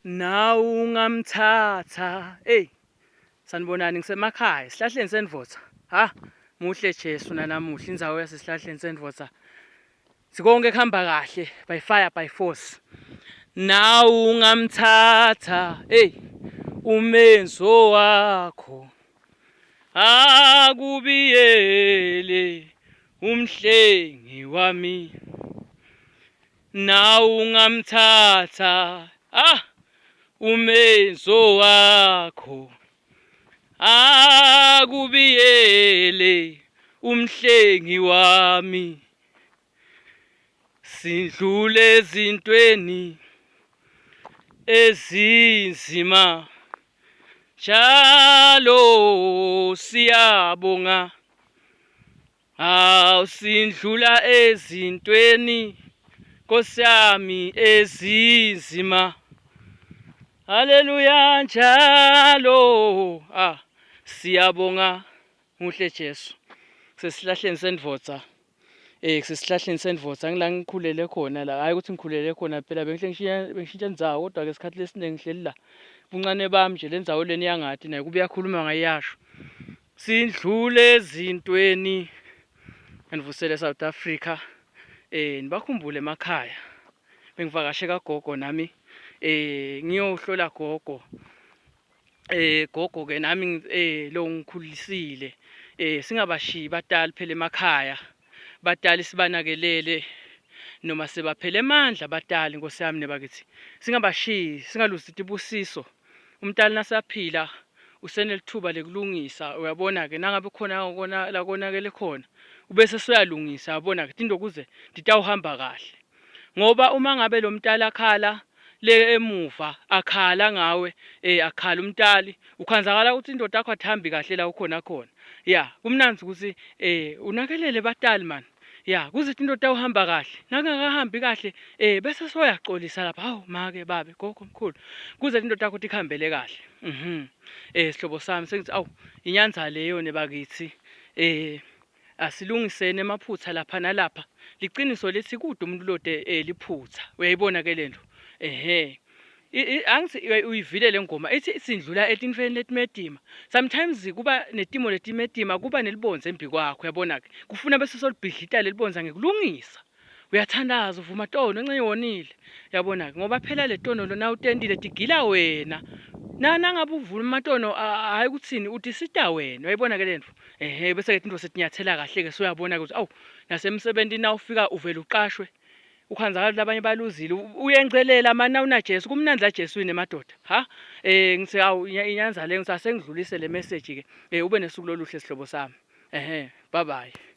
Nawe ungamthatha. Ey sanibonani ngisemakhaya esihlahleni sendvodza. Ha muhle Jesu nanamuhla indzawo yasesihlahleni sendvodza. Sikonke kuhamba kahle by fire by force. Nawe ungamthatha ey umenzo wakho akubiyele umhlengi wami. Nawe ungamthatha ah umenzo wakho akubiyele umhlengi wami sindlule ezintweni ezinzima njalo siyabonga Hawu sindlula ezintweni Nkosi yami ezinzima. Haleluya njalo. Ah siyabonga muhle Jesu. Sesihlahleni sendvodza. Eh kusesihlahleni sendvodza ngila ngikhulele khona la. Hayi ukuthi ngikhulele khona phela bengihle ngishiya bengishintsha indzawo kodwa ke isikhathi lesiningi ngihleli la. Buncane bami nje le ndzawo leni yangati naye kube yakhuluma ngayiyasho. Sindlule ezintweni enivusele South Africa eh nibakhumbule emakhaya bengivakashe kagogo nami eh ngiyohlola gogo eh gogo ke nami eh lo ngikhulisile eh singabashiyi batali phela emakhaya batali sibanakelele noma sebaphele emandla batali nkosi yami nebakithi singabashiyi singaluzi tibusiso Umntali nasaphila usenelithuba lekulungisa uyabona-ke nangabe khona kona la konakele khona ubese soyalungisa yabona-ke tinto kuze titawuhamba kahle ngoba uma ngabe lo mntali akhala le emuva akhala ngawe eh akhala umntali ukhanzakala ukuthi indoda yakho athambi kahle la ukhona khona ya kumnandzi ukuthi eh unakelele batali man ya kuze into tawuhamba kahle nakungakahambi kahle eh bese soyaxolisa lapha hawu make babe gogo mkhulu kuze into takho tikhambele kahle mhm eh sihlobo sami sengithi awu inyanza leyo nebakithi eh asilungiseni emaphutha lapha nalapha liqiniso lithi kude umuntu lode eh, liphutha uyayibona ke lento ehe angithi uyivile le ngoma ithi sindlula etinfeni letimetima sometimes kuba netimo letimetima kuba nelibonza embi kwakho uyabona ke kufuna bese solibhidlita lelibonza ngekulungisa uyathandaza uvuma tono ncenye wonile yabona ke ngoba phela le tono lona utendile tigila wena na nangabe uvuma amatono hayi ukuthini uthi sita wena uyayibona ke lento ehe bese ke into setinyathela kahle ke soyabona ukuthi awu nasemsebenzini nawufika uvela uqashwe Ukhanzakala labanye baluzile uyencelela mani nawunaJesu kumnandi la Jesuwini emadoda ha eh ngithi awu inyanza le ngithi asengidlulise le message ke eh ube nesuku loluhle sihlobo sami ehe bye bye.